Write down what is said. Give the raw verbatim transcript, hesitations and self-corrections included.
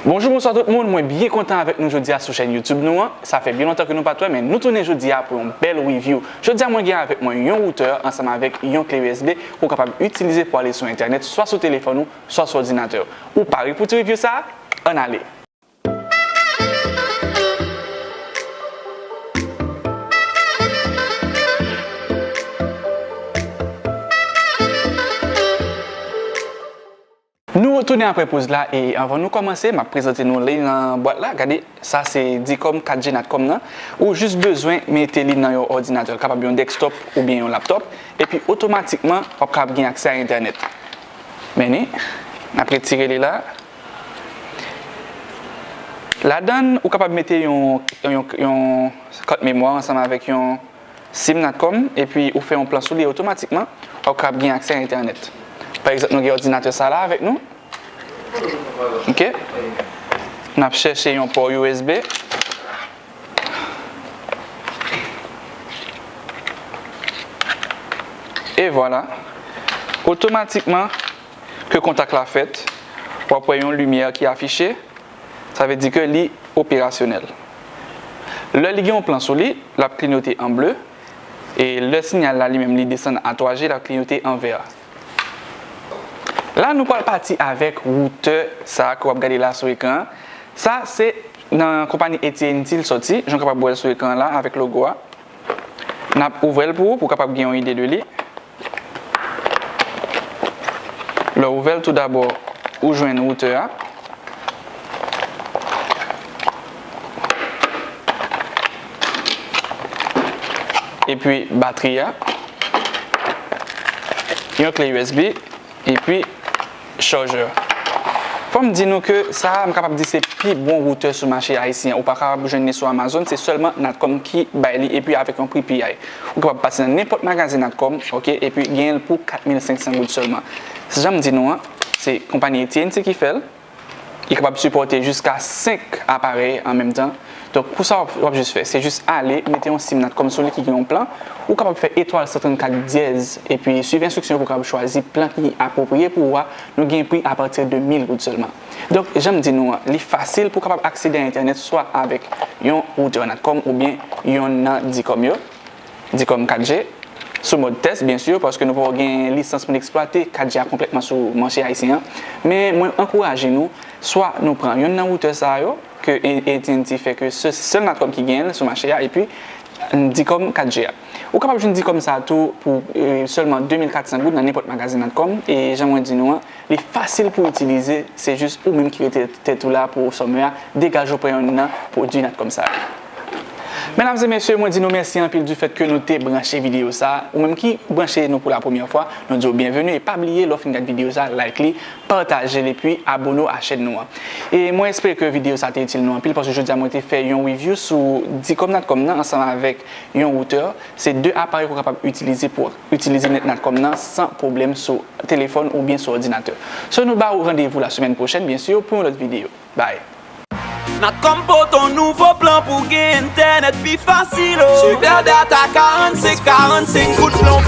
Bonjou, bonswa tout moun, mwen byen kontan avèk nou jodi a sou chèn YouTube nou an. Sa fè byen lontan ke nou pa t wè, men nou tounen jodi a pou yon bèl review. Jodi a mwen gen avèk mwen yon woutè ansanm avèk yon kle U S B pou w kapab itilize pou ale sou entènèt, swa sou telefòn ou, swa sou òdinatè w. Ou pare pou ti review sa a? Ann ale! Nou retounen apre poz la e anvan nou kòmanse, m ap prezante nou li nan bwat la. Gade, sa se Dicom kat G Natcom nan. Ou jis bezwen mete li nan yon òdinatè, kapab yon desktop oubyen yon laptop, epi otomatikman w ap kapab gen aksè a entènèt. Men ni, n ap retire li la. Ladan l, ou kapab mete yon, yon, yon kat memwa ansanm avèk yon sim Natcom, epi ou fè yon plan sou li, otomatikman, w ap kapab gen aksè a entènèt. Pa egzanp, nou gen òdinatè sa la avèk nou. Ok? N ap chèche yon pò U S B. E vwala. Otomatikman, ke kontak la fèt, w ap wè yon limyè ki afiche, sa vle di ke li operasyonèl. Lè li gen yon plan sou li, l ap kliyote an ble, e lè siyal la li menm li desann a twa G, l ap kliyote an vè. La, nou pral pati avèk woutè sa a ke w ap gade la sou ekran an. Sa, se nan konpayi A T and T l sòti, jan w kapab wè l sou ekran an la avèk logo a. N ap ouvè l pou ou, pou w kapab gen yon ide de li. Lè w ouvè l, toudabò, ou jwenn woutè a. Epi batri a. Yon kle U S B. Epi chajè. Fò m di nou ke sa a, m kapab di se pi bon woutè sou mache ayisyen an. Ou pa kapab jwenn li sou Amazon, se sèlman Natcom ki bay li, epi avèk yon pri pi ay. Ou kapab pase nan nenpòt magazen Natcom, ok, epi genyen l pou kat mil senk san goud sèlman. Jan m di nou an, se konpayi A T and T ki fè l. Li kapab sipòte jiska senk aparèy an menm tan. Donk, pou sa, w ap, w ap jis fè, se jis ale, mete yon sim Natcom sou li ki gen yon plan. Ou kapab fè etwal san trannkat dyèz, epi swiv enstriksyon pou w kapab chwazi plan ki apwopriye pou ou a. Nou gen pri apati de mil goud sèlman. Donk, jan m di nou an, li fasil pou w kapab aksede a entènèt swa avèk yon woutè Natcom oubyen yonn nan Dicom yo. Dicom kat G, sou mòd tès, byen si, paske nou poko gen lisans pou n eksplwate kat G a konplètman sou mache ayisyen an. Men, mwen ankouraje nou, swa nou pran yonn nan woutè sa yo, ke A T and T fè ke se sèl Natcom ki genyen l sou mache a, epi Dicom kat G a. Ou kapab jwenn Dicom sa a tou pou, e, sèlman de mil kat san goud nan nenpòt magazen Natcom, e jan mwen di nou an, li fasil pou itilize, se jis ou menm ki rete tèt ou la pou somè a, degaje w pran yonn nan pwodui Natcom sa yo. Medam e mesye, mwen di nou mèsi anpil du fèt ke nou te branche videyo sa a. Ou menm ki branche nou pou la premyè fwa, nou di w byenveni e pa bliye lè w fin gad videyo sa a, like li, pataje l epi abone w a chèn nou an. E mwen espere ke videyo sa a te itil nou anpil paske jodi a mwen te fè yon review sou Dicom Natcom nan ansanm avèk yon woutè. Se de aparèy ke w kapab itilize pou itilize nèt Natcom nan san pwoblèm sou telefòn oubyen sou òdinatè. So, nou ba ou randevou la semèn pwochèn, byen si, pou yon lòt videyo. Bye! Natcom pote yon nouvo plan pou gen entènèt pi fasil, o. Super Data karannsenk karannsenk goud plon